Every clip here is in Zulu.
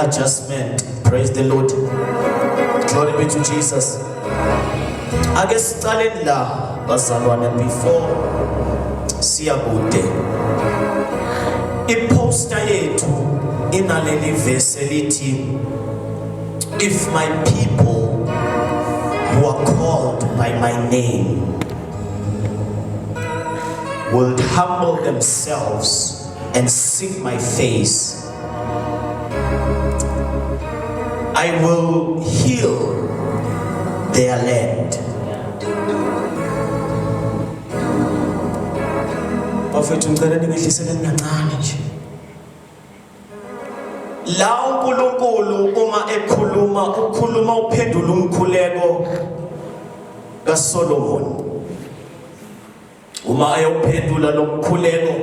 I-adjustment. Praise the Lord. Glory be to Jesus. Ake sicaleni la bazalwane before siya kude. Iposter yethu inaleli verse elithi, "If my people who are called by my name will humble themselves and seek my face, I will heal their land." Bafethu, ngicela ningehliseleni kancane nje. La uNkulunkulu uma ekhuluma, ukhuluma uphendula umkhuleko kaSolomon. Uma ayophendula lo mkhuleko,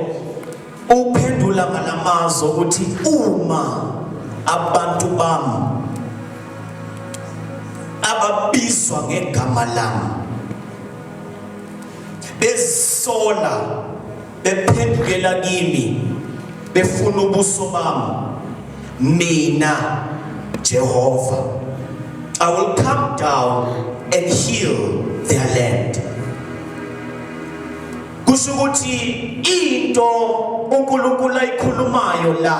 uphendula ngalamazwi ukuthi uma abantu bami ababizwa ngegama lami bezisola, bephendukela kimi, befuna ubuso bami, mina Jehova, I will come down and heal their land. Kusho ukuthi into uNkulunkulu ayikhulumayo la,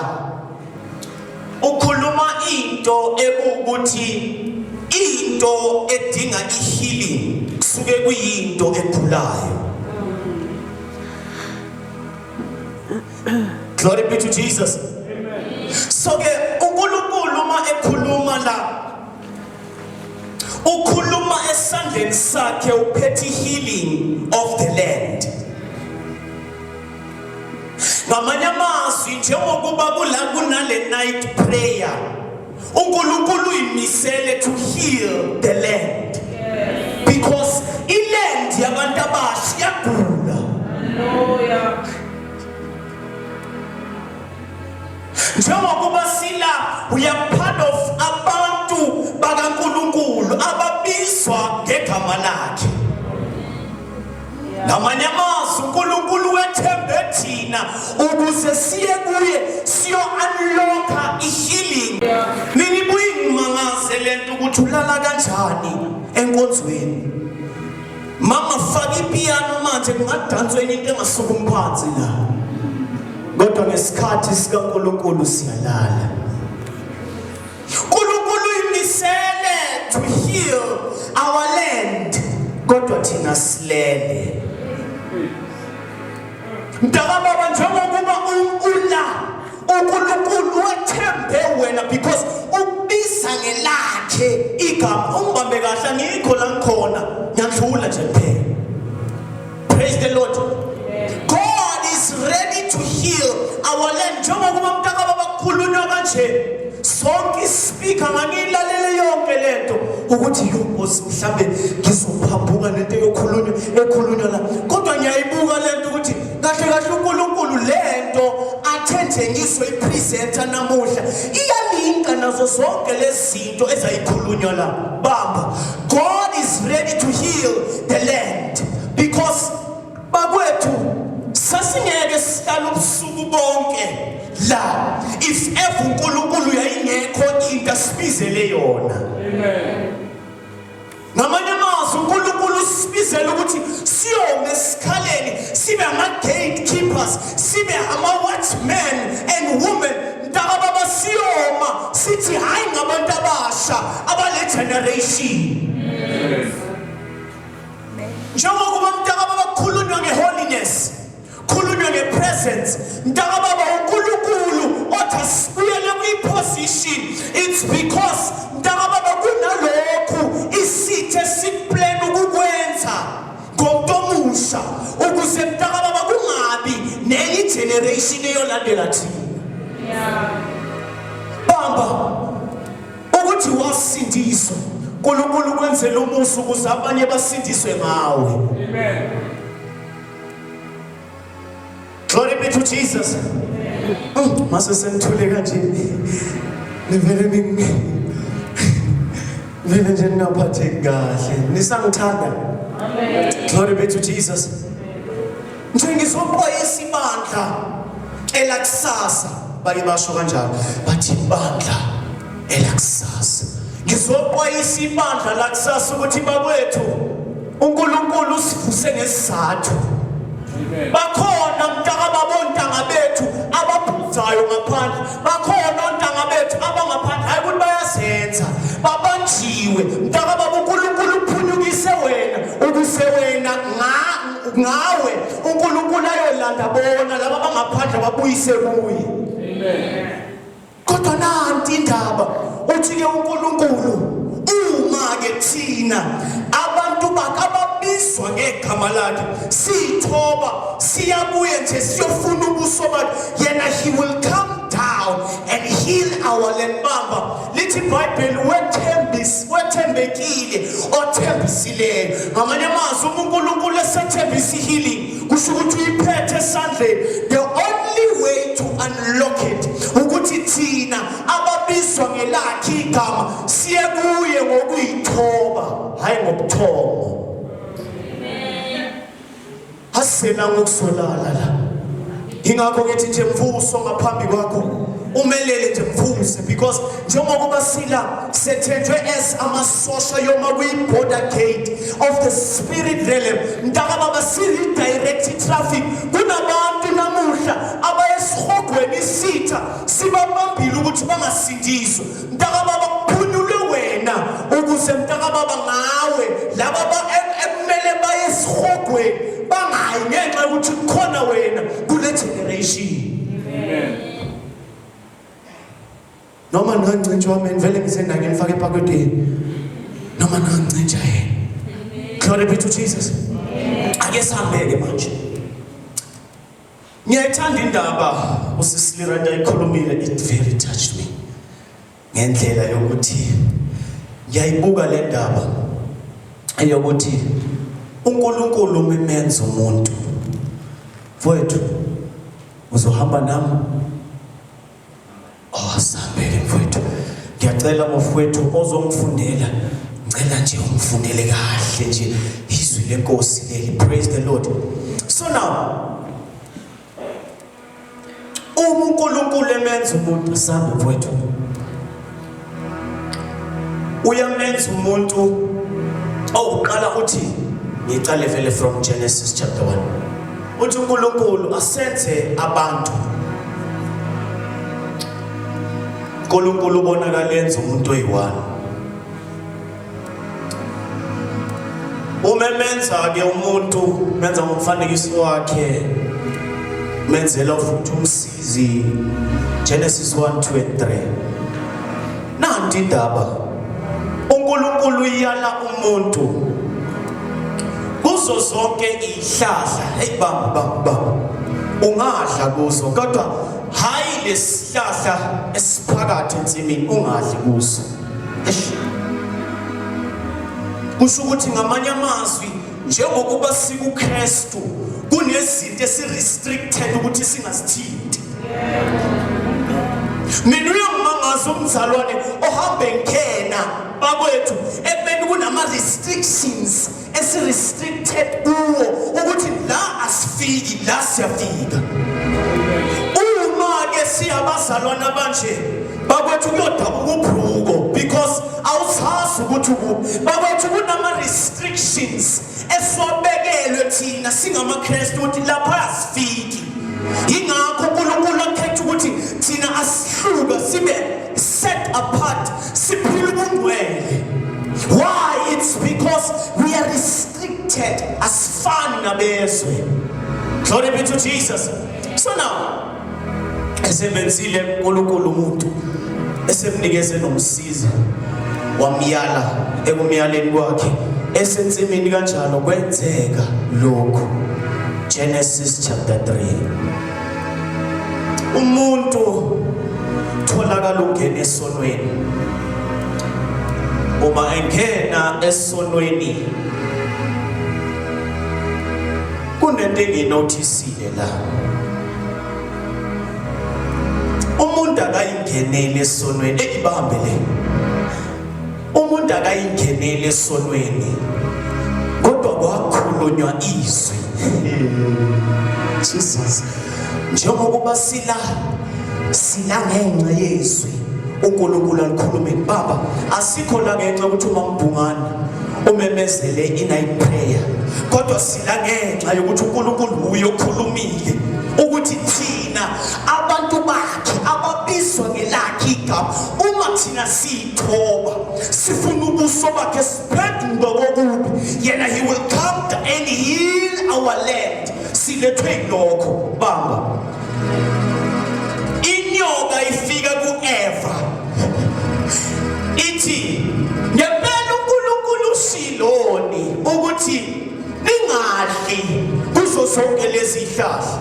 ukhuluma into ekuwukuthi into edinga ihealing kusuke kuyinto egulayo. Glory be to Jesus. So ke uNkulunkulu uma ekhuluma la, ukhuluma esandleni sakhe uphethe healing of the land. Ngamanye amazwi, njengokuba kula kunale night prayer, uNkulunkulu uyimisele to heal the land, because iland yabantu abasha iyagula. Njengokuba sila, we are part of abantu bakaNkulunkulu ababizwa ngegama lakhe. Ngamanye amazwi, uNkulunkulu wethembe thina ukuze siye kuye siyo unlocka i-healing. Mina ibuye ingimangaze lento ukuthi ulala kanjani enkonzweni. Mama, faka ipiyano manje, kungadanswa enye into engasukumi phansi la, kodwa ngesikhathi sikaNkulunkulu siyalala. uNkulunkulu uyimisele to heal our land, kodwa thina silele. Mntakababa, njengokuba ula, uNkulunkulu wethembe wena because ukubiza ngelakhe igama. Ungibambe kahle, angikho la ngikhona, ngiyadlula nje kuphela. Praise the Lord. God is ready to heal our land. Njengokuba, mntakababa, kukhulunywa kanje, sonke ispeaker ngangiyilalele yonke lento ukuthi yo Nkosi, mhlambe ngizophambuka nento eyokhulunywa ekhulunywa la, kodwa ngiyayibuka lento ukuthi kahle kahle uNkulunkulu lento athe nje ngizoyipresenta namuhla iyalinka nazo zonke lezi zinto ezayikhulunywa la. Bamba, God is ready to heal the land because bakwethu, sasingeke sihlale ubusuku bonke la if ever uNkulunkulu yayingekho into asibizele yona. Ngamanye amazwi, uNkulunkulu usibizele ukuthi siyome esikhaleni, sibe ama-gatekeepers, sibe ama-watchmen and women. Mntakababa, siyoma sithi hhayi ngabantu abasha abale generation. Njengokuba, mntakababa, kukhulunywa nge-holiness, khulunywa nge-presence, mntakababa, uNkulunkulu othi asibuyele kwi-position. It's because, mntakababa, kunalokhu isithe sikuplan ukukwenza ngomuntu omusha ukuze, mntakababa, kungabi nenye igeneration eyolandela thina. Bamba ukuthi wasindiswa, uNkulunkulu kwenzela umusa ukuze abanye basindiswe ngawe. Amen. Glory be to Jesus. Mase senithule kanje, nivele vele nje ningaphatheki kahle. Nisangithanda? Amen. Glory be to Jesus. Nje ngizoxwayisa ibandla elakusasa, bake basho kanjalo, bathi ibandla Elakusasa. Ngizoxwayisa ibandla lakusasa ukuthi bakwethu uNkulunkulu usivuse ngesizathu. Bakhona mntakababa ontanga bethu abaphuzayo ngaphandle, bakhona ontanga bethu abangaphandle, hayi ukuthi bayazenza, babanjiwe. Mntakababa uNkulunkulu uphunyukise wena ukuze wena ngawe uNkulunkulu ayolanda bona laba abangaphandle babuyise kuye. Amen. Kodwa nanti indaba uthi ke uNkulunkulu uma ke thina abantu bakhe ababizwa ngegama lakhe sithoba siyabuye nje siyofuna ubuso bakhe yena he will come down and heal our land. Bamba lithi iBhayibheli wethembis wethembekile othembisileyo. Ngamanye amazwi uma uNkulunkulu esethembisa healing kusho ukuthi uyiphethe esandleni. The only way to unlock it ukuthi thina ababizwa ngelakhe igama siye kuye ngokuyithoba, hayi ngobuthongo. Asiselanga ukusolala la. Ingakho ngithi nje mvuso ngaphambi kwakho umelele nje mvuse because njengokuba sila sethenjwe as amasosha yoma kwi-border gate of the spirit realm mntaka baba si-redirect traffic. Kunabantu namuhla abayesihogweni isitha sibabambile ukuthi bangasindiswa. Mntaka baba kuphunyulwe wena ukuze mntaka baba ngawe laba ekumele baye esihogweni bangayi ngenxa yokuthi kukhona wena kule generation. Amen. Noma ningancintsha amen vele ngize naye ngimfake epaketeni. Noma ningancintsha yena. Glory be to Jesus. Ake sihambeke manje. Ngiyayithanda indaba usisi Liranda ayikhulumile, it very touched me. Ngendlela yokuthi ngiyayibuka le ndaba eyokuthi uNkulunkulu umemenza umuntu. Mfowethu uzohamba nami? Oh, sambele mfowethu. Ngiyacela mfowethu ozongifundela. Ngicela nje ungifundele kahle nje izwi lenkosi leli. Praise the Lord. So now uma uNkulunkulu emenza umuntu sambe mfowethu uyamenza umuntu owuqala uthi ngicale vele from Genesis chapter 1 uthi uNkulunkulu asenze abantu. uNkulunkulu ubonakala enza umuntu oyi-one. Uma emenza-ke umuntu menza ngomfanekiso wakhe menzela futhi umsizi. Genesis 1 2 and 3. Nanti indaba, uNkulunkulu uyala umuntu kuzo zonke izihlahla, hey bamba bamba bamba, ungadla kuzo, kodwa hayi lesihlahla esiphakathi ensimini ungadli kuso. Kusho ukuthi ngamanye amazwi njengokuba sikuKristu kunezinto esi-restricted ukuthi singazithinti. Mina uyangimangaza umzalwane ohambe ngena bakwethu ekubeni kunama-restrictions esi-restricted kuwo ukuthi la asifiki, la siyafika. Uma-ke siyabazalwane abanje bakwethu kuyodabuka ubhruko because awuzazi ukuthi ukuphi. Bakwethu kunama-restrictions esiwabekelwe thina singamaKristu ukuthi lapha asifiki. Yingakho uNkulunkulu akhetha ukuthi thina asihluke sibe set apart, siphile ubungcwele. Why? It's because we are restricted, asifani nabezwe. Glory be to Jesus. So now esemenzile uNkulunkulu umuntu, esemnikeze nomsizi, wamyala ekumyaleni kwakhe esensimini kanjalo kwenzeka lokhu. Genesis chapter 3. Umuntu tholakala ungena esonweni. Uma engena esonweni kunento enginothisile la. Umuntu akayingeneli esonweni, ekibambe le. Umuntu akayingeneli esonweni, kodwa kwakhulunywa izwi. Jesus, njengokuba sila sila ngenxa yezwi. uNkulunkulu alikhulumile. Baba, asikho la ngenxa yokuthi uMambhungane umemezele i-night prayer, kodwa sila ngenxa yokuthi uNkulunkulu uye okhulumile ukuthi thina abantu bakhe ababizwa ngelakhe igama, uma thina sithoba sifuna ubuso bakhe, siphenduka kokubi, yena he will come and heal our land. Silethwe yilokho. Bamba, inyoka ifika kuEva ithi, ngempela uNkulunkulu ushiloni ukuthi ningadli kuzo zonke lezi zihlahla?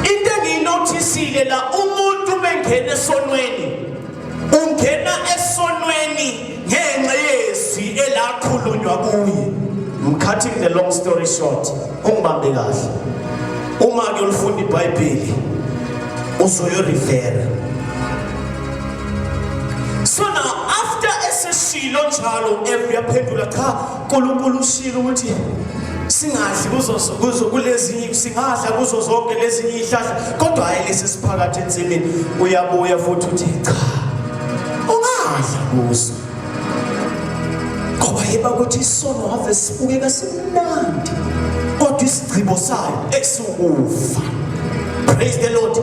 Into engiyinothisile la, umuntu mengena esonweni, ungena esonweni ngenxa yezwi elakhulunywa kuye. I'm cutting the long story short, ungibambe kahle. Uma ke ulifunda iBhayibheli, uzoyorefera. So now, after eseshilo njalo, Eva uyaphendula, cha, uNkulunkulu ushilo ukuthi singadli kuzo kuzo kulezinye, singadla kuzo zonke lezinye izihlahla, kodwa hayi lesi siphakathi ensimini. Uyabuya futhi uthi, cha, ungadla kuzo, ngoba yeba ukuthi isono ave sibukeka simnandi, kodwa isigqibo sayo ekusukufa. Praise the Lord.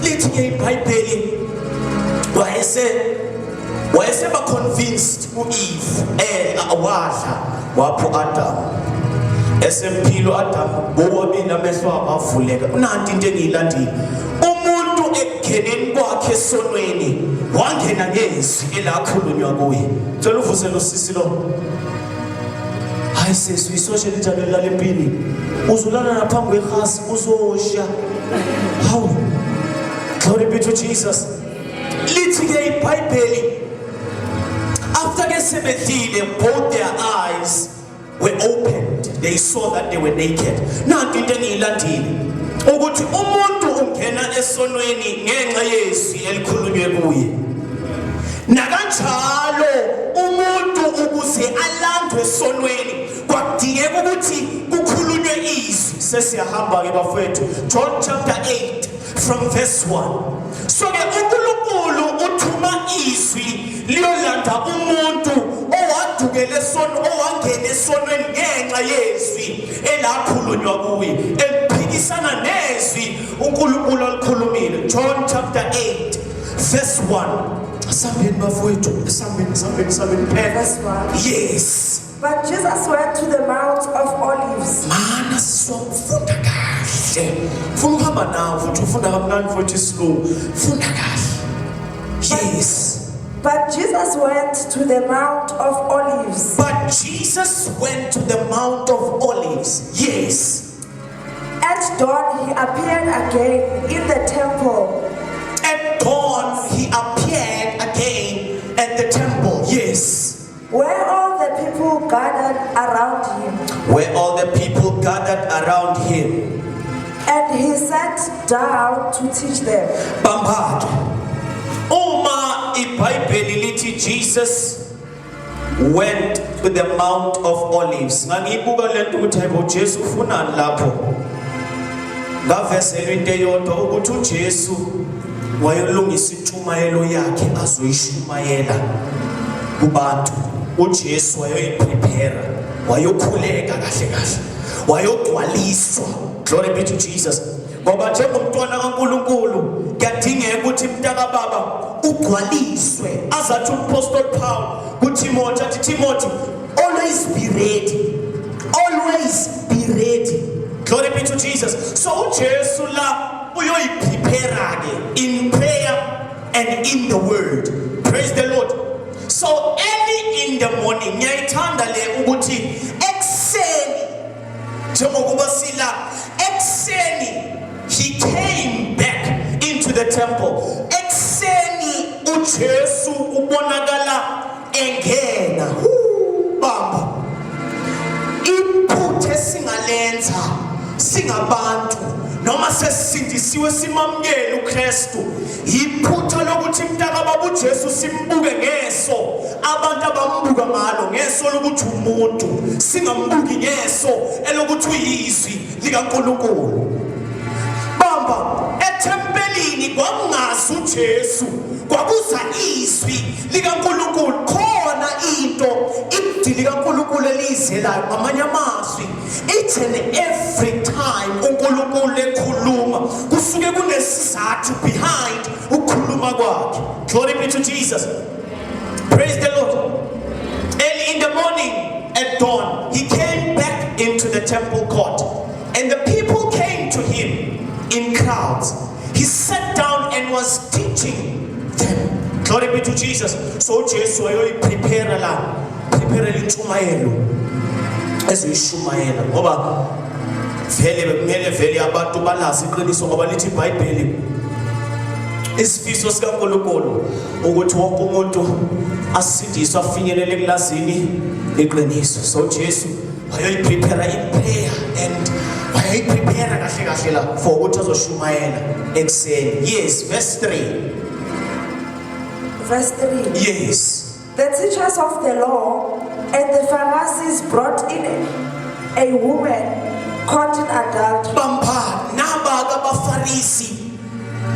Lithi ke iBhayibheli, wayeseba convinced uEve, wadla, wapho Adam. Esemphilo Adam, bobabili amehlo abo avuleka. Nanti into engiyilandile: umuntu ekungeneni kwakhe esonweni wangena ngezwi elakhulunywa kuye. Cela uvuse lo sisi lo. Hayi sisi, uyisosha elinjalo elilala empini? Uzolala naphambi kwehasi, uzosha. Hawu, glory be to Jesus. Lithi ke iBhayibheli, after ke sebedlile, both their eyes were opened, they saw that they were naked. Nanti into engiyilandile, ukuthi umuntu ungena esonweni ngenxa yezwi elikhulunywe kuye. Nakanjalo umuntu ukuze alandwe esonweni kwadingeka ukuthi kukhulunywe izwi. Sesiyahamba ke bafowethu, John chapter 8 from verse 1. So ke uNkulunkulu uthuma izwi liyolanda umuntu owadukele esono, owangena esonweni ngenxa yezwi elakhulunywa kuye, eliphikisana nezwi uNkulunkulu alikhulumile. John chapter 8 verse 1. Asambeni bafowethu, asambeni, asambeni, asambeni phela. Verse 1. Yes. But Jesus went to the Mount of Olives. Mana sisofunda kahle, funa ukuhamba nawo futhi ufunda kamnandi futhi isilungu, funda kahle. Yes. But Jesus went to the Mount of Olives. But Jesus went to the Mount of Olives. Yes. At dawn he appeared again in the temple, At dawn he appeared again at the temple. Yes. where all the people gathered around him. Where all the people gathered around him. And he sat down to teach them. Bambake. Uma iBhayibheli lithi Jesus went to the Mount of Olives, ngangibuka lento ukuthi hayibo, Jesu ufunani lapho? Ngavezelwa into eyodwa, ukuthi uJesu wayolungisa intshumayelo yakhe azoyishumayela kubantu. uJesu wayoyiprepare, wayokhuleka kahle kahle, wayogcwaliswa. Glory be to Jesus. Ngoba njengomntwana kaNkuluNkulu kuyadingeka ukuthi, mntaka baba, ugcwaliswe. Azathi umpostoli Paul kuTimothy, athi, "Timothy, always be ready, always be ready." Glory be to Jesus. So uJesu la uyoyiprepare ke in prayer and in the word. Praise the Lord. So early in the morning, ngiyayithanda le ukuthi ekuseni, njengokuba sila ekuseni, he came back into the temple. Ekuseni uJesu ubonakala engena. Huu, bamba, iphutha esingalenza singabantu noma sesisindisiwe, simamukele uKristu, iphutha lokuthi, mntaka baba, uJesu simbuke ngeso abantu abambuka ngalo, ngeso lokuthi umuntu, singambuki ngeso elokuthi uyizwi likaNkuluNkulu. Bamba, ethempelini. Ethempelini kwakungazi uJesu, kwakuza izwi likaNkulunkulu. Khona into ibdi likaNkulunkulu eliyizelayo. Ngamanye amazwi, each and every time uNkulunkulu ekhuluma kusuke kunesizathu behind ukukhuluma kwakhe. Glory be to Jesus. Praise the Lord. Early in the morning at dawn, he came back into the temple court, and the people came to him in crowds. He sat down and was teaching them. Glory be to Jesus. So Jesu wayoyiprepare la, prepare intshumayelo ezoyishumayela, ngoba vele bekumele vele abantu balazi iqiniso, ngoba lithi iBhayibheli isifiso sikaNkulunkulu ukuthi wonke umuntu asindiswe afinyelele kulazini iqiniso. So Jesu wayoyiprepare in prayer and wayoyiprepare kahle kahle la for ukuthi azoshumayela ekuseni. Yes, verse 3. Verse 3. Yes. The teachers of the law and the Pharisees brought in a woman caught in adultery. Bamba naba abaFarisi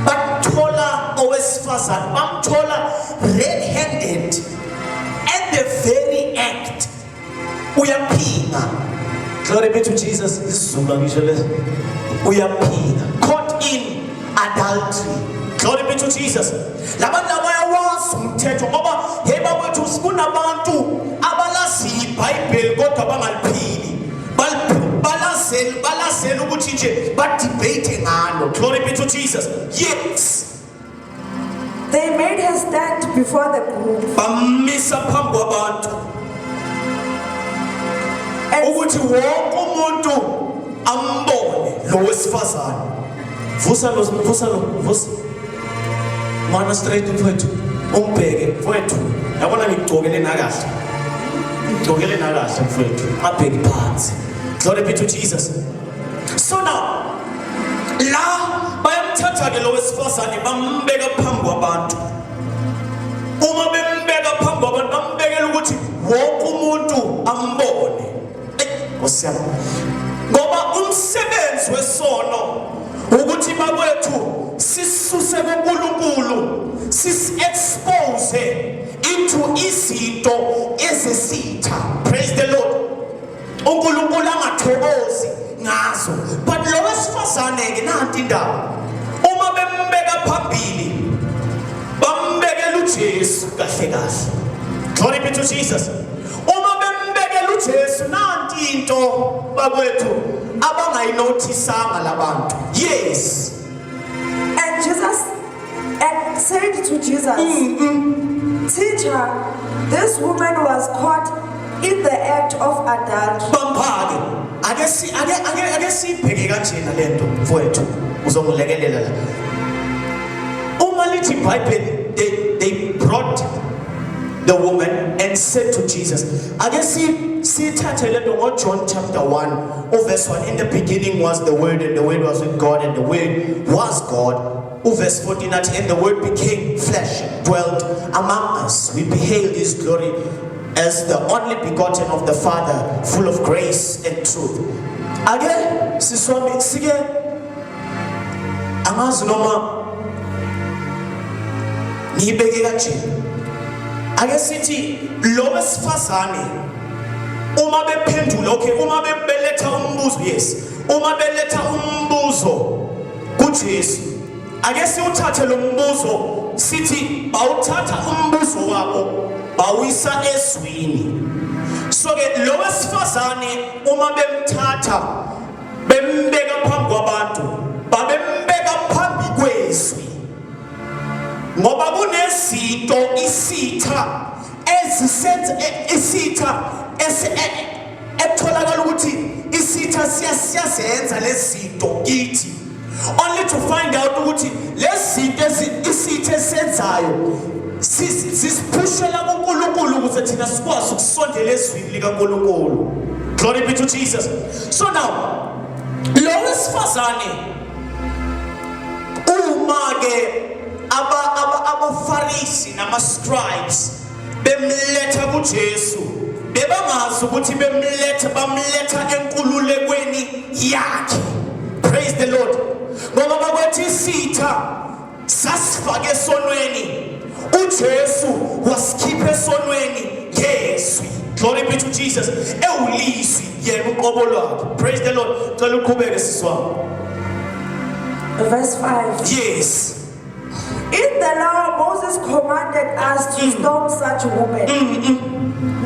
bathola owesifazane, bamthola red handed at the very act, uyaphinga. Glory be to Jesus. IsiZulu ngisho leso, uyaphinga, caught in adultery. Glory be to Jesus. Labantu abayawazi umthetho, ngoba hey bakwethu, kunabantu abalaziyo iBhayibheli kodwa bangaliphili. Balazela ukuthi nje badebate ngalo. Glory be to Jesus. Yes. They made her stand before the group Bamisa phambi kwabantu and ukuthi wonke umuntu ambone lo wesifazane. Vusa lo, vusa lo, vusa mana straight mfowethu, umbheke mfowethu. Yabona, ngigcokele nakahle, ngigcokele nakahle mfowethu, ngabheki phansi. Glory be to Jesus. So now la bayamthatha ke lo wesifazane, bambeka phambi kwabantu. Uma bembeka phambi kwabantu, bambekela ukuthi wonke umuntu ambone. Eyi, Nkosi yami, ngoba umsebenzi wesono ukuthi bakwethu sisuse kuNkulunkulu, sis-expose into izinto ezesitha. Praise the Lord. UNkulunkulu angathokozi ngazo. But lo wesifazane ke, nanti indaba, uma bembeka phambili bambekela uJesu kahle kahle. Glory be to Jesus. Uma bembekela uJesu, nanti into bakwethu abangayinothisanga labantu. Yes. And Jesus and said to Jesus, "Teacher, this woman was caught in the act of adultery." Bamphake, ake si ake ake ake sibheke kanjena lento mfowethu, uzongilekelela la. Uma lithi iBhayibheli they brought the woman and said to Jesus, ake si sithathe lento ngo John chapter 1 uverse 1: "In the beginning was the Word, and the Word was with God, and the Word was God." Uverse 14 athi, "And the Word became flesh and dwelt among us. We beheld his glory as the only begotten of the Father, full of grace and truth." Ake siswami sike, angazi noma ngiyibeke kanje, ake sithi lo wesifazane uma bephendula, okay, uma bebeletha umbuzo, yes, uma beletha umbuzo kuJesu, ake siwuthathe lo mbuzo, sithi bawuthatha umbuzo wabo bawuyisa ezwini. So ke lo wesifazane uma bemthatha bembeka phambi kwabantu, babembeka phambi kwezwi, ngoba kunezinto isitha ezisenza isitha etholakala ukuthi isitha siyazenza lezi zinto kithi, only to find out ukuthi lezi zinto isitha esenzayo sisiphushela kuNkulunkulu ukuze thina sikwazi ukusondela ezwini likaNkulunkulu. Glory be to Jesus. So now lo wesifazane, uma ke aba abaFarisi nama scribes bemletha kuJesu, bebangazi ukuthi bemletha, bamletha enkululekweni yakhe. Praise the Lord. Ngoba bakwethi isitha Sasifake esonweni. UJesu wasikhipha esonweni ngezwi. Glory be to Jesus. Ewulizwi yena uqobo lwakhe. Praise the Lord. Cela uqhubeke, sisi wami. Verse 5. Yes. In the law, Moses commanded us to stone such women.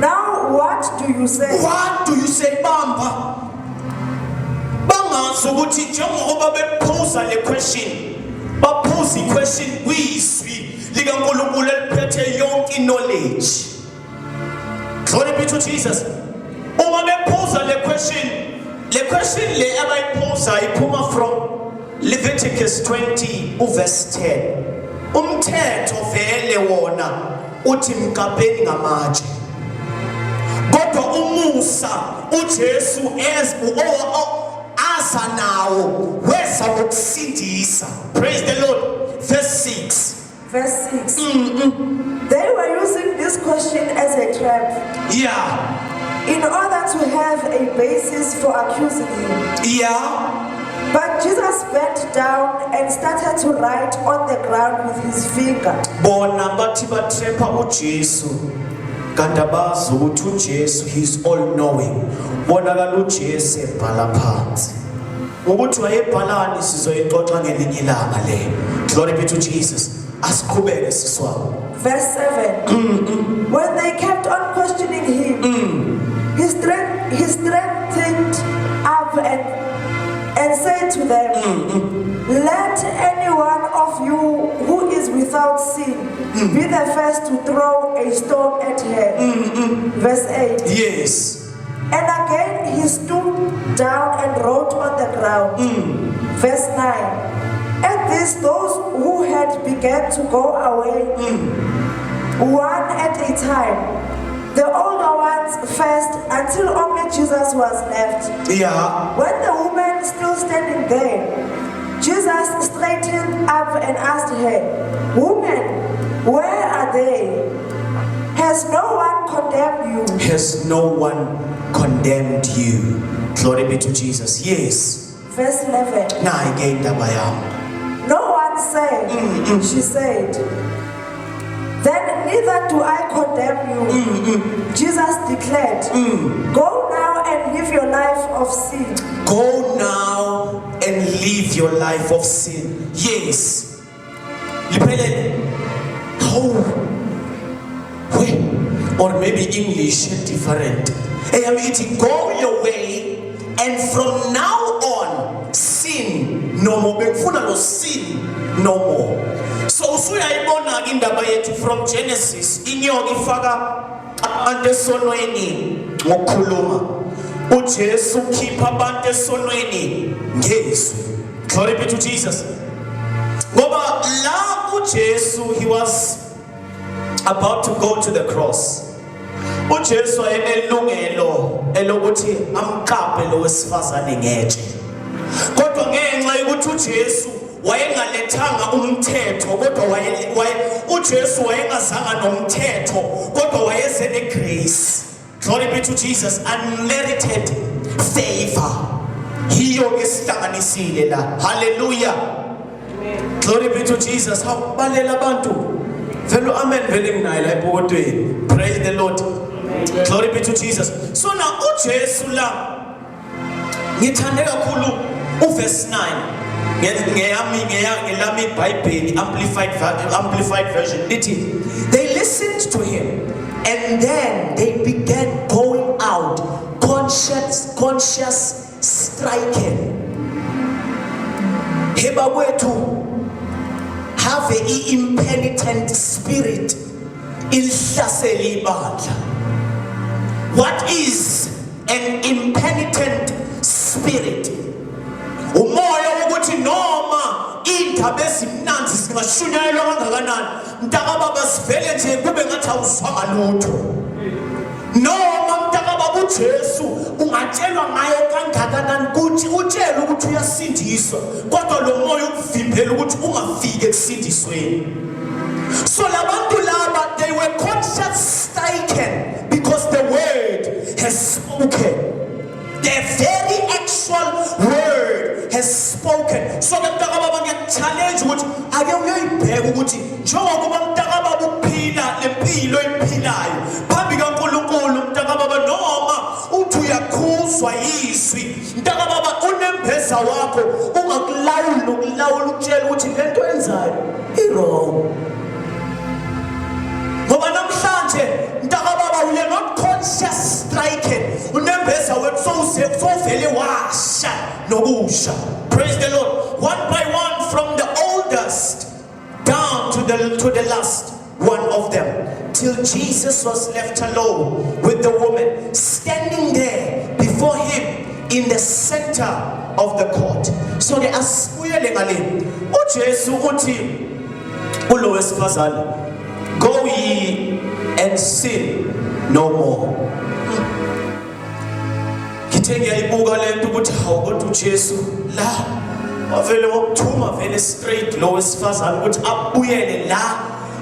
Now, what do you say? What do you say? Bamba. Bangazi ukuthi njengoba bephuza le question, baphuza i-question kwizwi likaNkulunkulu eliphethe yonke knowledge. Glory be to Jesus. Uma bephuza le question, le question le abayiphuza iphuma from Leviticus 20 uverse 10. Umthetho vele wona uthi mkapeni ngamatshe, kodwa umusa uJesu as aza nawo weza ngokusindisa. Praise the Lord. Verse 6. Verse 6. They were using this question as a trap in order to have a basis for accusing him. But Jesus bent down and started to write on the ground with his finger. Bona bathi batrapha uJesu, kanti abazi ukuthi uJesu, he is all knowing. Bonakala uJesu ebhala phansi. Ukuthi wayebhalani sizoyixoxa ngelinye ilanga le. Glory be to Jesus. Asiqhubeke, sisi wami. Verse 7. When they kept on questioning him, he straightened up and said to them, "Let any one of you who is without sin be the first to throw a stone at her." Verse 8. Yes. And again he stooped down and wrote on the ground. Verse 9. At this, those who had began to go away, one at a time, the older ones first, until only Jesus was left. When the woman still standing there, Jesus straightened up and asked her, "Woman, where are they? Has no one condemned you?" Has no one condemned you? Glory be to Jesus. Yes. Verse 11. Nayi ke indaba yami. "No one, sir," she said. "Then neither do I condemn you," Jesus declared. "Go now and live your life of sin." Go now and live your life of sin. Yes. Liphelele. How? We or maybe English different. Eyami ithi go your way and from now on sin no more. Bengifuna lo sin no more. So usuyayibona ke indaba yethu from Genesis, inyoka ifaka abantu esonweni ngokukhuluma. UJesu khipha abantu esonweni ngezwi. Glory be to Jesus. Ngoba la uJesu, he was about to go to the cross. UJesu wayenelungelo elokuthi amqaphe lo wesifazane ngetshe. Kodwa ngenxa yokuthi uJesu wayengalethanga umthetho, kodwa waye uJesu wayengazanga nomthetho, kodwa wayeze negrace. Glory be to Jesus. Unmerited favor. Yiyo ke sihlanganisile la. Hallelujah. Glory be to Jesus. Habalela abantu. Vele amen vele nginayo la epokotweni. Praise the Lord. Glory be to Jesus. So now uJesu la ngithande kakhulu uverse 9. Ngeyami ngelami iBhayibheli Amplified Version lithi they listened to him and then they began going out conscious stricken. Heba kwethu, have a impenitent spirit ilihlasela ibandla. What is an impenitent spirit? Umoya wokuthi noma indaba ezimnandi zingashunyayelwa kangakanani, mntakababa, sivele nje kube ngathi awuzwanga lutho. Noma mntakababa uJesu ungatshelwa ngaye kangakanani, kuthi utshelwe ukuthi uyasindiswa, kodwa lo moya ukuvimbela ukuthi ungafiki ekusindisweni. So labantu laba, they were conscience stricken because the word has spoken. The very actual word has spoken. So ke mntakababa, ngiyakuchallenge ukuthi ake Ake uyoyibheka ukuthi njengokuba mntakababa ukuphila lempilo oyiphilayo phambi kaNkulunkulu mntakababa noma uthi uyakhuzwa yizwi mntakababa unembeza wakho ungakulawuli nokulawula ukutshela ukuthi lento yenzayo i-wrong. Ngoba namhlanje mntakababa we are not conscious stricken, unembeza wethu sowuvele washa nokusha. Praise the Lord. One by one, from the oldest down to the last one of them, till Jesus was left alone with the woman standing there before him in the center of the court. So ke asibuyele ngale. UJesu uthi kulo wesifazane, "Go ye and sin no more." Ngithe ngiyayibuka lento ukuthi hawu, kodwa uJesu la wavele wakuthuma vele straight lo wesifazane ukuthi abuyele la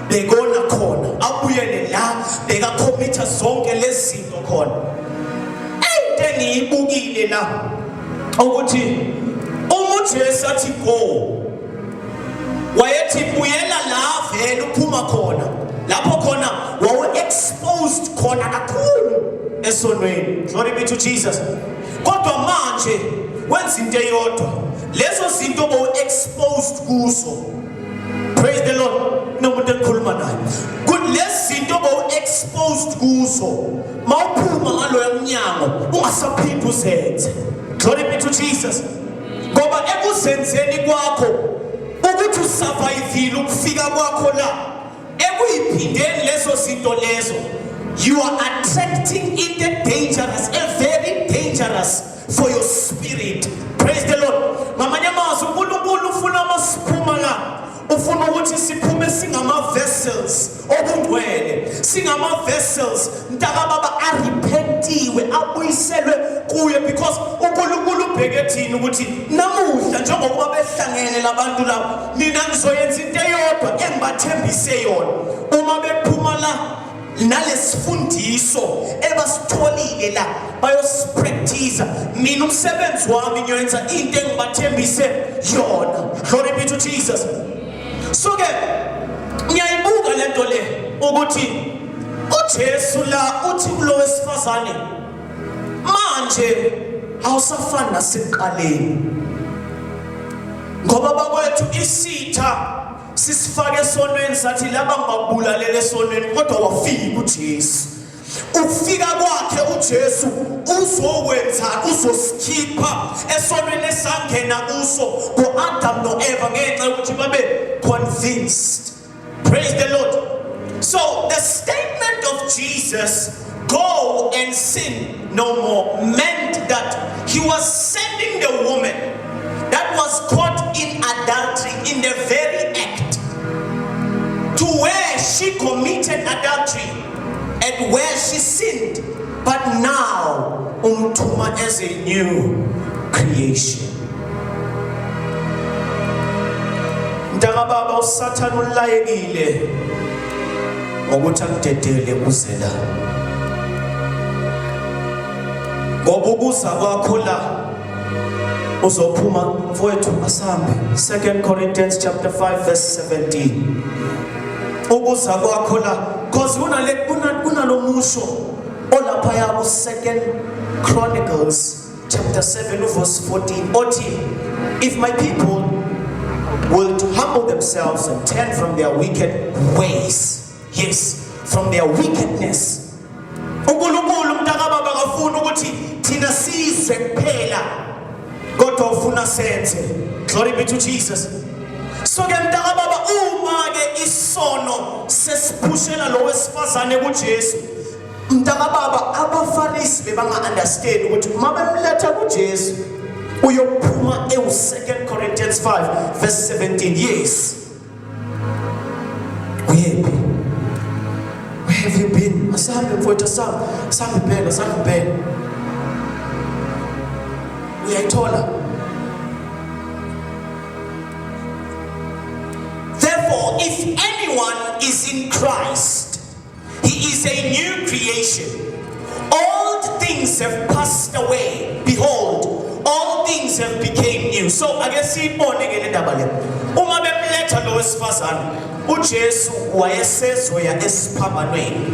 bekona khona, abuyele la bekakhomitha zonke lezi zinto khona. Into engiyibukile la ukuthi uma uJesu athi go, wayethi buyela la vele uphuma khona, lapho khona wawu exposed khona kakhulu esonweni. Glory be to Jesus. Kodwa manje wenza into eyodwa, lezo zinto bowu exposed kuzo, praise the Lord, nomuntu engikhuluma naye, kulezi zinto bowu exposed kuzo, mawuphuma ngaloya mnyango ungasaphindi uzenze. Glory be to Jesus. Ngoba ekuzenzeni kwakho ukuthi usurvivile ukufika kwakho la, ekuyiphindeni lezo zinto lezo, you are attracting into dangerous, a very dangerous for your spirit. Praise the Lord. Ngamanye amazwi, uNkulunkulu ufuna masiphuma la, ufuna ukuthi siphume singama-vessels obungcwele, singama-vessels mntakababa arepentiwe, abuyiselwe kuye, because uNkulunkulu ubheke thina ukuthi namuhla njengokuba behlangene labantu laba, mina ngizoyenza into eyodwa engibathembise yona. Uma bephuma la nalesifundiso ebasitholile la, bayosipractice, mina umsebenzi wami ngiyoyenza into engibathembise yona. Glory be to Jesus. So ke ngiyayibuka lento le ukuthi uJesu la uthi kulo wesifazane, manje awusafani nasekuqaleni, ngoba bakwethu isitha sisifake esonweni, sathi laba ngibabulalela esonweni, kodwa wafika uJesu. Ukufika kwakhe uJesu uzokwenza, uzosikhipha esonweni esangena kuso ngo-Adam no-Eva ngenxa yokuthi babe convinced. Praise the Lord. So the statement of Jesus, "Go and sin no more," meant that he was sending the woman that was caught in adultery, in the very act to where she committed adultery and where she sinned, but now umthuma as a new creation. Mntakababa, uSathane ulayekile ngokuthi akudedele uze la, ngoba ukuza kwakho la uzophuma. Mfowethu, asambe 2 Corinthians chapter 5 verse 17. Ukuza kwakho la, cause kunale kunalomusho olapha ya ku 2 Chronicles chapter 7 verse 14 othi, "If my people will humble themselves and turn from their wicked ways," yes, from their wickedness. uNkulunkulu mntakababa akafuni ukuthi thina sizwe kuphela, kodwa ufuna senze. Glory be to Jesus. So ke mntakababa, uma ke isono sesiphushela lo wesifazane kuJesu, mntakababa, abafarisi bebanga understand ukuthi uma bemletha kuJesu uyophuma ewu 2 Corinthians 5 verse 17. Yes, uyephi? Where have you been? Asambe mfowethu, asambe, asambe impela, asambe impela. Uyayithola? Therefore, if anyone is in Christ, he is a new creation. Old things have passed away. Behold, all things have become new. Ezwini. So ake siyibone ke le ndaba le. Uma bemletha lo wesifazane, uJesu wayesezoya esiphambanweni.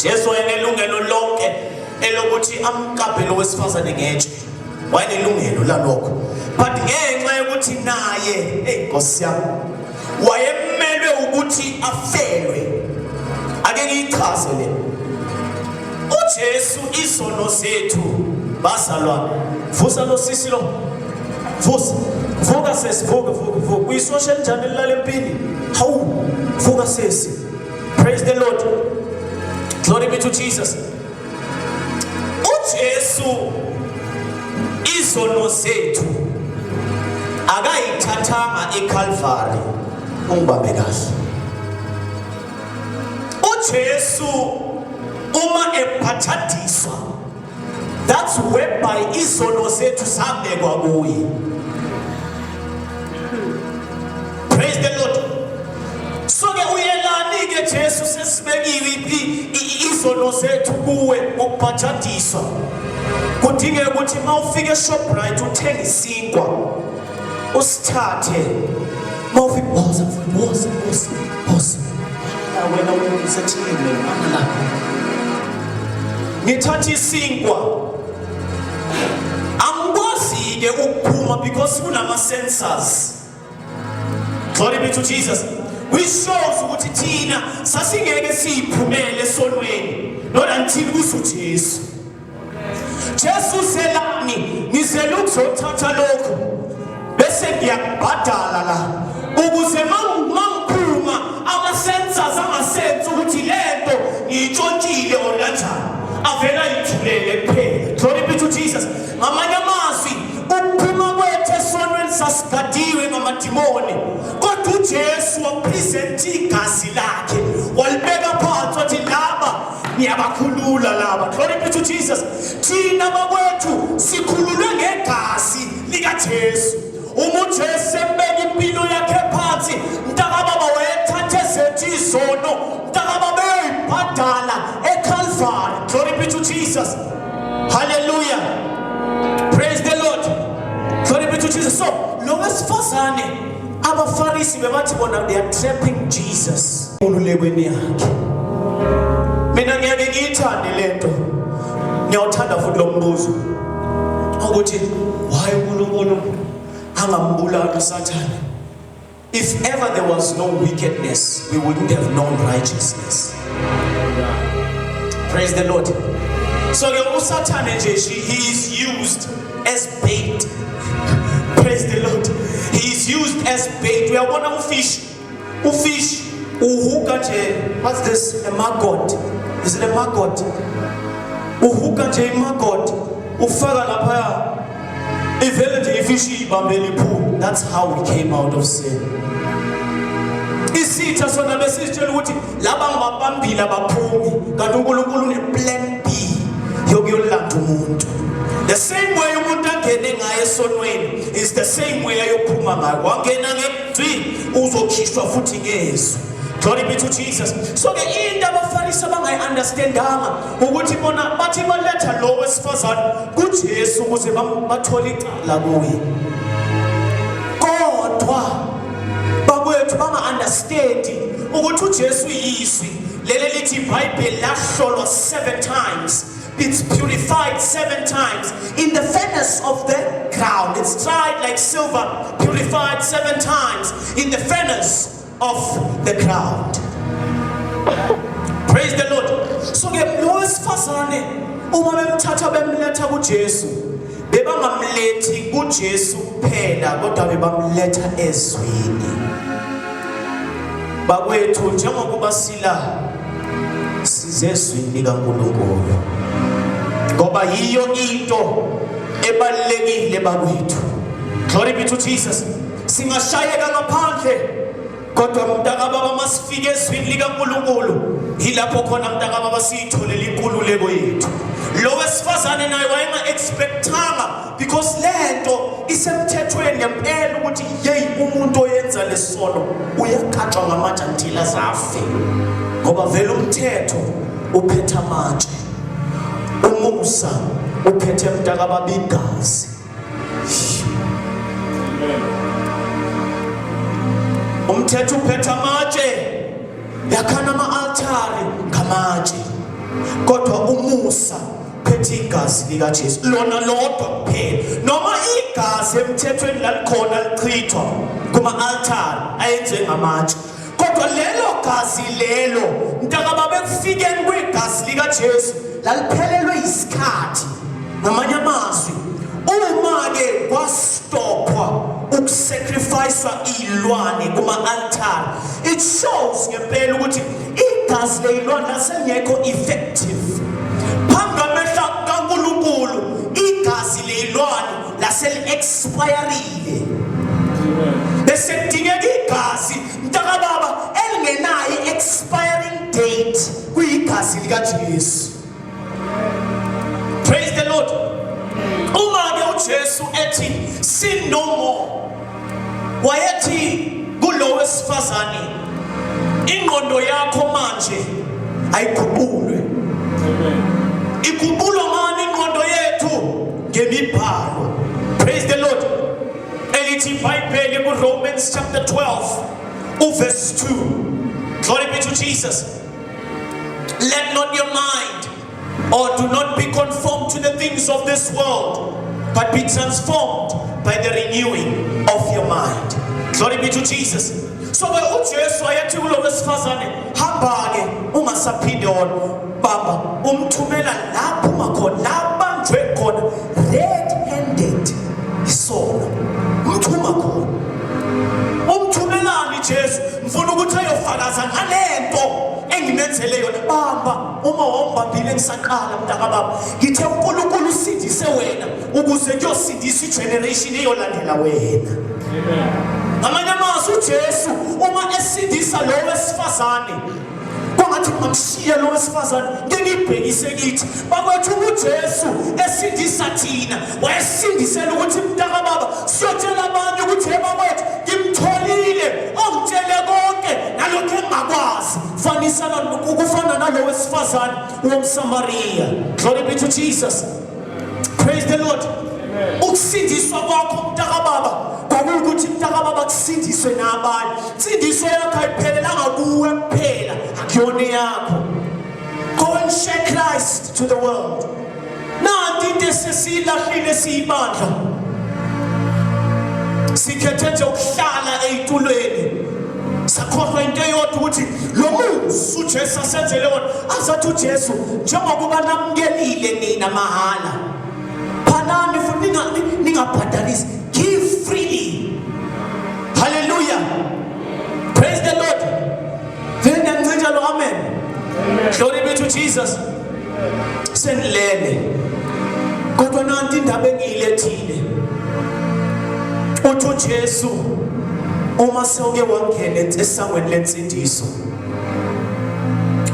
Jesu wayenelungelo lonke elokuthi amkabhe lo wesifazane ngetshe. Wayenelungelo lalokho. But ngenxa yokuthi naye, hey Nkosi yami, wayemelwe ukuthi afelwe. Ake ngiyichaze le. UJesu izono zethu bazalwane. Vusa lo sisi lo. Vusa. Vuka sesi, vuka, vuka, vuka. Uyisosha elinjani elilala empini? Hawu, vuka sesi. Praise the Lord. Glory be to Jesus. UJesu izono zethu akayithathanga eCalvary. Ungibambe kahle. UJesu uma ebhajadiswa that's whereby izono zethu zabekwa kuye. Praise the Lord. So ke uyelani ke Jesu sesibekiwe izono zethu kuwe ngokubhajadiswa. Kudingeka ukuthi mawufika eShoprite uthenge isinkwa usithathe mawufika woza mfowethu woza woza woza wena usethini wena mana lapho ngithatha isinkwa angikwazi-ke ukuphuma because kunama-sensors. Glory be to Jesus. Which shows ukuthi thina sasingeke siyiphumele esonweni not until kuze uJesu. Jesu uselani ngizele ukuzothatha lokhu bese ngiyakubhadala la ukuze mangiphuma ama-sensors angasensi ukuthi lento ngiyitshontshile or kanjani avela ayithulele kuphela. Glory be to Jesus. Ngamanye amazwi ukuphuma kwethu esonweni sasigadiwe ngamadimoni, kodwa uJesu wapresent igazi lakhe walibeka phansi wathi laba ngiyabakhulula laba. Glory be to Jesus. Thina bakwethu sikhululwe ngegazi likaJesu. Uma uJesu embeka impilo yakhe phansi, mntakababa wayethathe zethu izono, mntakababa eyoyibhadala eCalvary. Glory be to Jesus. Hallelujah. Praise the Lord. Glory be to Jesus. So lo wesifazane abaFarisi bebathi bona they are trapping Jesus enkululekweni yakhe. Mina ngiyake ngiyithande lento. Ngiyawuthanda futhi lo mbuzo ukuthi why uNkulunkulu angambulali uSathane. If ever there was no wickedness, we wouldn't have known righteousness. Praise the Lord. So ke uSathane nje he is used as bait. Praise the Lord. He is used as bait. Uyabona ufish, ufish uhuka nje, what's this? A maggot. Is it a maggot? Uhuka nje imaggot ufaka lapha ivele nje ifishi ibambele iphuma. That's how we came out of sin. Isitha sona besisitshela ukuthi laba ngibabambile abaphumi, kanti uNkulunkulu une-plan B yokuyolanda umuntu. The same way umuntu angene ngayo esonweni is the same way ayophuma ngayo. Wangena ngezwi uzokhishwa futhi ngezwi. Glory be to Jesus. So ke into abaFarisi abangayi-understandanga ukuthi bona bathi baletha lo wesifazane kuJesu ukuze bathole icala kuye. Kodwa bakwethu banga-understandi ukuthi uJesu uyizwi leli lithi iBhayibheli lahlolwa 7 times. It's purified 7 times in the furnace of the ground. It's tried like silver, purified 7 times in the furnace of the ground. Praise the Lord. So ke lo wesifazane uma bemthatha bemletha kuJesu, bebangamlethi kuJesu kuphela kodwa bebamletha ezwini. Bakwethu njengokuba sila size ezwini likaNkulunkulu ngoba yiyo into ebalulekile bakwethu. Glory be to Jesus. Singashayeka ngaphandle kodwa mntakababa masifike ezwini likaNkulunkulu yilapho khona mntakababa siyitholela inkululeko yethu. Lo wesifazane naye wayenga-expectanga because lento isemthethweni ngempela ukuthi yeyi umuntu oyenza lesono uyakhatshwa ngamatshe until azafe, ngoba vele umthetho uphethe amatshe, umusa uphethe mntakababa igazi. Umthetho uphethe amatshe, yakhana ama-altari ngamatshe, kodwa umusa phethe igazi likaJesu lona lodwa kuphela. Noma igazi emthethweni lalikhona lichithwa kuma-altari ayenziwe ngamatshe, kodwa lelo gazi lelo mntakababa ekufikeni kwegazi likaJesu laliphelelwe isikhathi. Ngamanye amazwi, uma-ke kwastophwa ukusacrificewa iy'lwane kuma-altari, it shows ngempela ukuthi igazi ley'lwane lasengekho effective phambi kwamehla kaNkulunkulu. Igazi ley'lwane laseli-expirile, bese kudingeka igazi mntakababa elingenayo i-expiring date, kuyigazi likaJesu. Praise the Lord. Uma ke uJesu ethi sin no more, wayethi kulo wesifazane, ingqondo yakho manje ayiguqulwe. Iguqulwa ngani ingqondo yethu? Ngemibhalo. Praise the Lord. Elithi iBhayibheli ku-Romans chapter 12 uverse 2. Glory be to Jesus. Let not your mind, or do not be conformed to the things of this world, but be transformed by the renewing of your mind. Glory be to Jesus. So ke uJesu wayethi kulo wesifazane, hamba-ke ungasaphinde wona. Baba umthumela lapho uma khona, la banjwe khona red handed isono, umthuma khona. Umthumelani Jesu? Mfuna ukuthi ayofakaza ngalento engimenzele yona. Bamba uma wawumbambile ngisaqala mntakababa, ngithe uNkulunkulu usindise wena ukuze kuyosindisa igeneration eyolandela wena. Ngamanye amazwi, uJesu uma esindisa lo wesifazane, kwangathi kungamshiya lo wesifazane, ngeke ngibhekise kithi bakwethu. UJesu esindisa thina, wayesindisela ukuthi mntakababa siyotshela abanye ukuthi hey bakwethu, ngimtholile ongitshele konke nalokhu engingakwazi. Fanisana ukufana nalo wesifazane womSamariya. Glory be to Jesus. Praise the Lord. Ukusindiswa kwakho mntakababa kwakuwukuthi mntakababa kusindiswe nabanye. Insindiso yakho ayiphelelanga kuwe kuphela, akuyona yakho. Go and share Christ to the world. Nanti into esesiyilahlile siyibandla, sikhethe nje ukuhlala ey'tulweni, sakhohlwa into eyodwa ukuthi lo musa uJesu asenzele wona, azathi uJesu, njengokuba namukelile nina mahhala, phanani futhi, ningabhadalisi. Give freely. Hallelujah. Praise the Lord. Vele ngiyancintsha lo amen. Glory be to Jesus. Senilele, kodwa nanti indaba engiyilethile. Uthi uJesu, uma sewuke wangena esangweni lensindiso,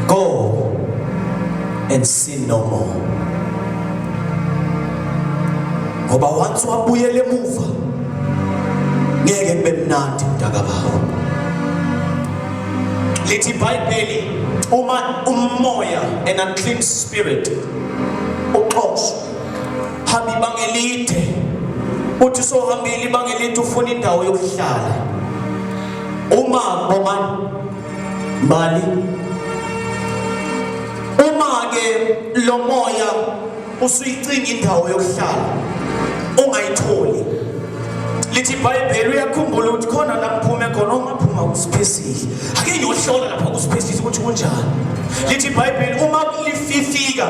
go and sin no more, ngoba once wabuyela emuva ngeke kube mnandi mntakababa. Lithi iBhayibheli, uma umoya, an unclean spirit, uxoshwa, hamba ibanga elide, uthi sohambile ibanga elide, ufuna indawo yokuhlala. Uma bongani mbali, uma ke lo moya usuyicinga indawo yokuhlala ungayitholi, lithi iBhayibheli uyakhumbula ukuthi khona la ngiphume khona, ungaphuma kusiphesile, ake ngiyohlola lapha kusiphesile ukuthi kunjani. Lithi iBhayibheli uma lififika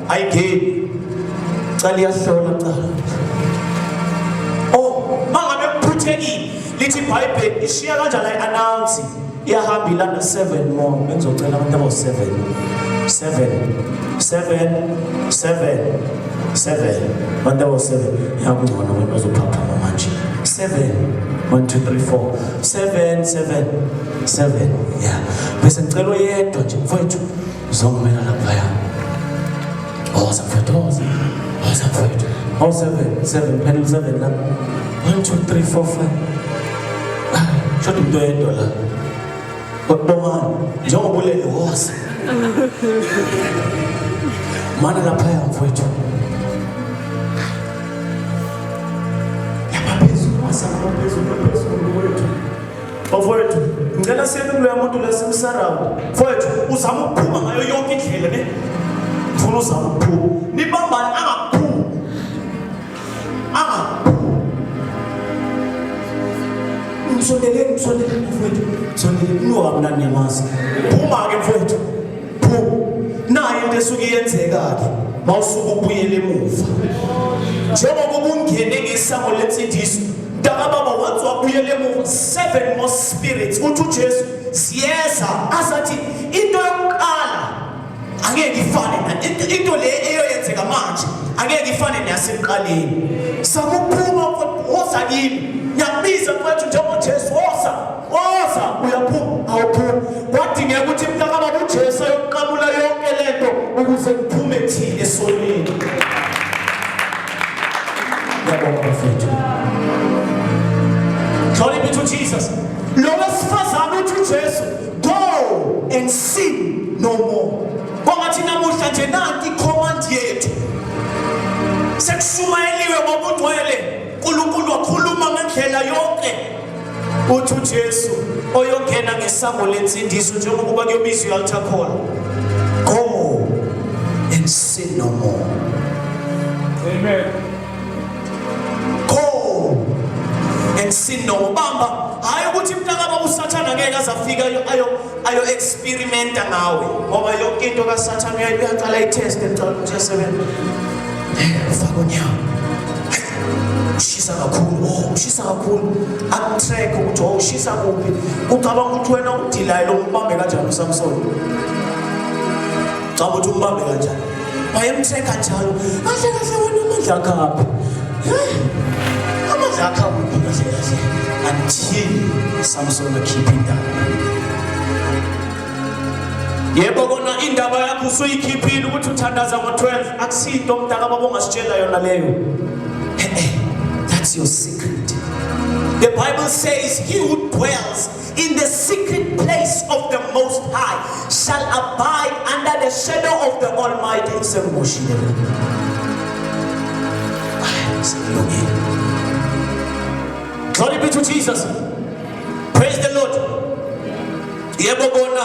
ayingeni, cala iyahlola cala. Oh, mangabe kuphuthekile, lithi iBhayibheli ishiya kanjani, ayi-announce, iyahamba ilanda 7 more. Bengizocela abantu abawu-7, 7, 7, 7, 7, abantu abawu-7. Yakungcono abantu bazophaphama manje. 7, 1, 2, 3, 4, 7, 7, 7, ya. Bese ngicela oyedwa nje, mfowethu, uzongimela laphaya. Woza mfowethu, woza, woza mfowethu. Oh, 7, 7, panel 7 la. 1, 2, 3, 4, 5. Shoda umuntu oyedwa la. Bongani, njengoba ulele, woza. Mana laphaya mfowethu. Lapha phezulu, wasa lapha phezulu. Bafowethu, ngicela siyeke kuloya muntu lesimsarawundi. Mfowethu, uzama ukuphuma ngayo yonke indlela ne. Ngifuna uzama ukuphuma. Nibambane angaphumi. Angaphumi. Msondeleni, msondeleni mfowethu. Msondeleni unuka kamnandi niyamazi. Phuma-ke mfowethu. Phuma. Nayo into esuke iyenzeka-ke mawusuke ubuyele emuva. Njengoba ubungene ngesango lensindiso, mntakababa once wabuyela emuva, seven more spirits. Uthi uJesu siyeza asathi into yokuqala angeke ifane na into le eyoyenzeka manje angeke ifane neyasekuqaleni. Sakuphuma woza kimi. Ngiyakubiza mfowethu njengoJesu woza. Woza uyaphuma awuphumi. Kwadingeka ukuthi mntakababa uJesu ayoqamula yonke lento ukuze kuphume thina esonweni. Ngiyabonga bafethu. Glory be to Jesus. Lo wesifazane uthi uJesu, go and sin no more. Kwangathi namuhla nje nanti icommand yethu. Sekushumayeliwe ngobungcwele, uNkulunkulu wakhuluma ngendlela yonke. Uthi uJesu oyongena ngesango lensindiso njengokuba kuyobizwa i-altar call. Go and sin no more. Amen. Go and sin no more. Bamba, hayi ukuthi mntakababa uSathane angeke aze afike ayo ayo ayo experimenta ngawe ngoba yonke into kaSathane uyaqala ayitest ecala ukuthi uyasebenza. Ufaka unyawo. Ushisa kakhulu, oh ushisa kakhulu. Akutrack ukuthi oh ushisa kuphi. Ucabanga ukuthi wena udilayo lo umbambe kanjani uSamson? Caba ukuthi umbambe kanjani? Wayemtrack njalo. Kahle kahle wena amandla akho aphi? Amandla akho akuphi kahle kahle? Until Samson akhiphe indaba. Yebo kona indaba yakho usuyikhiphile ukuthi uthandaza ngo-12 akusinto mntaka baba ongasitshela yona leyo. That's your secret. The Bible says he who dwells in the secret place of the Most High shall abide under the shadow of the Almighty. Sengimoshile. Sekulungile. Glory be to Jesus. Praise the Lord. Yebo kona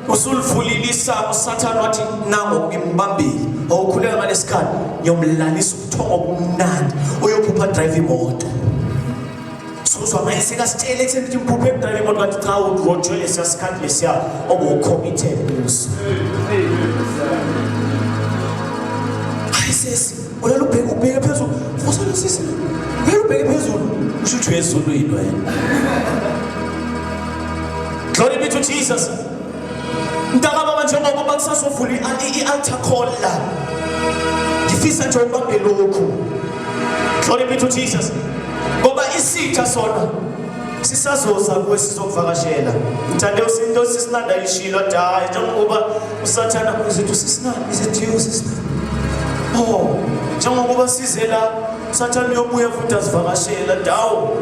usulivulile isango uSathane wathi nango ngimbambile. Awukhuleka ngalesikhathi ngiyomlalisa ubuthongo obumnandi uyophupha drive imoto. Suzwa manje sekasitshele ekutheni ukuthi ngiphuphe ngidrive imoto kanti cha urojwe lesiya sikhathi lesiya obucommitted kuso. Hayi sesi, ulala ubheke ubheke phezulu. Vusa lo sisi. Ulala ubheke phezulu. Usho ukuthi uyezulwini wena. Glory be to Jesus. Mntakababa njengoba kusasovula i-altar call la. Ngifisa nje ubambe lokhu. Glory be to Jesus. Ngoba isitha sona sisazoza kuwe sizokuvakashela. Ngithande usinto sisinanda ishilo athi hayi njengoba usathana uzithi usisinanda is it you sisinanda. Oh, njengoba size la usathana uyobuya futhi asivakashela dawo.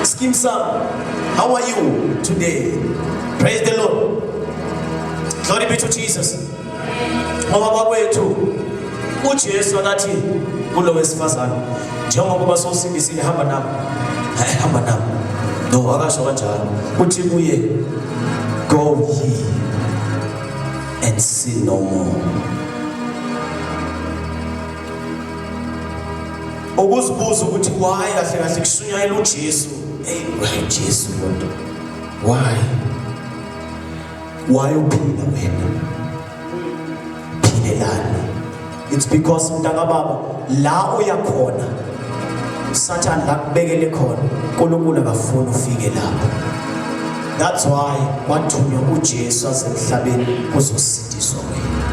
Skim sam. How are you today? Praise the Lord. Glory be to Jesus. Ngoba bakwethu uJesu akathi kulo wesifazane njengoba sowusindisile hamba nami. Hayi hamba nami. No akasho kanjalo. Uthi kuye go ye and sin no more. Ukuzibuza ukuthi why kahle kahle kushunyayela uJesu. Hey, why Jesu kodwa? Why? Why uphila wena? Philelani. It's because mntakababa la uya khona Satan la kubekele khona uNkulunkulu akafuni ufike lapho. That's why kwathunywa uJesu asemhlabeni kuzosindiswa wena.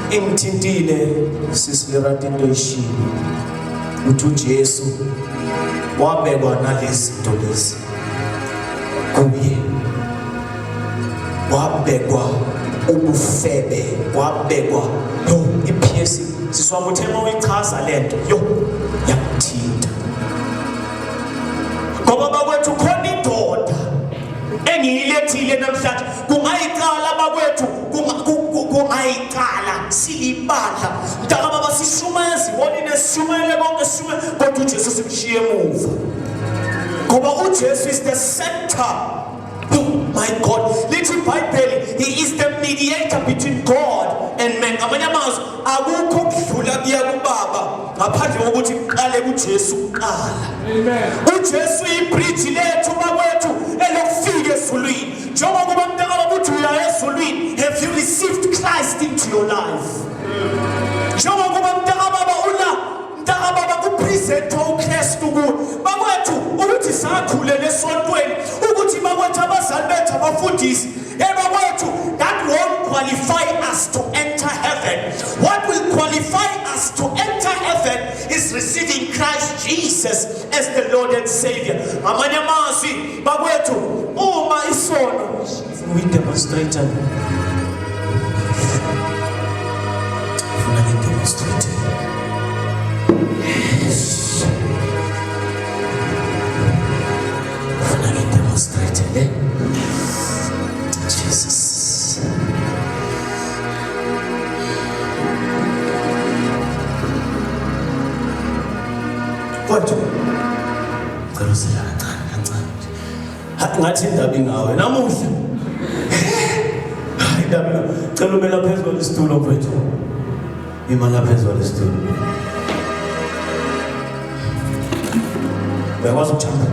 Ingithintile sisi Lerato into ishilo. Uthi uJesu wabekwa nalezi zinto lezi kuye wabekwa ubufebe wabekwa yo iPSC siswami uthe uma uyichaza lento yo yakuthinta ngoba bakwethu khona indoda engiyilethile namhlanje kungayicala bakwethu kungayicala silibandla mntaka baba sishumayela sibonile sishumayele konke sishumayele kodwa uJesu simshiye emuva. Ngoba uJesu is the center. Oh my God, lithi iBhayibheli, he is the mediator between God and man. Ngamanye amazwi, akukho ukudlula kuya kubaba ngaphandle kokuthi kuqale kuJesu kuqala. Amen. UJesu ibridge lethu bakwethu elokufika ezulwini. Njengoba mntakababa uthi uya ezulwini, have you received Christ into your life? Njengokuba mntakababa ula mntakababa kupresentwa uKristu kuwe. Bakwethu, ukuthi sakhulela esontweni, ukuthi bakwethu abazali bethu abafundisi, hey bakwethu, that won't qualify us to enter heaven. What will qualify us to enter heaven is receiving Christ Jesus as the Lord and Savior. Ngamanye amazwi bakwethu, uma isono we demonstrate, funa ngidemonstrate. Yes. Funa ngidemonstrate le. Jesus. Kodwa cela usela kancane kancane. Ha, ngathi indaba ingawe namuhla. Hayi, indaba ingawe. Cela ube lapha phezu kwalesitulo mfethu. Ima lapha phezu kwalesitulo. Uyakwazi ukujumpa?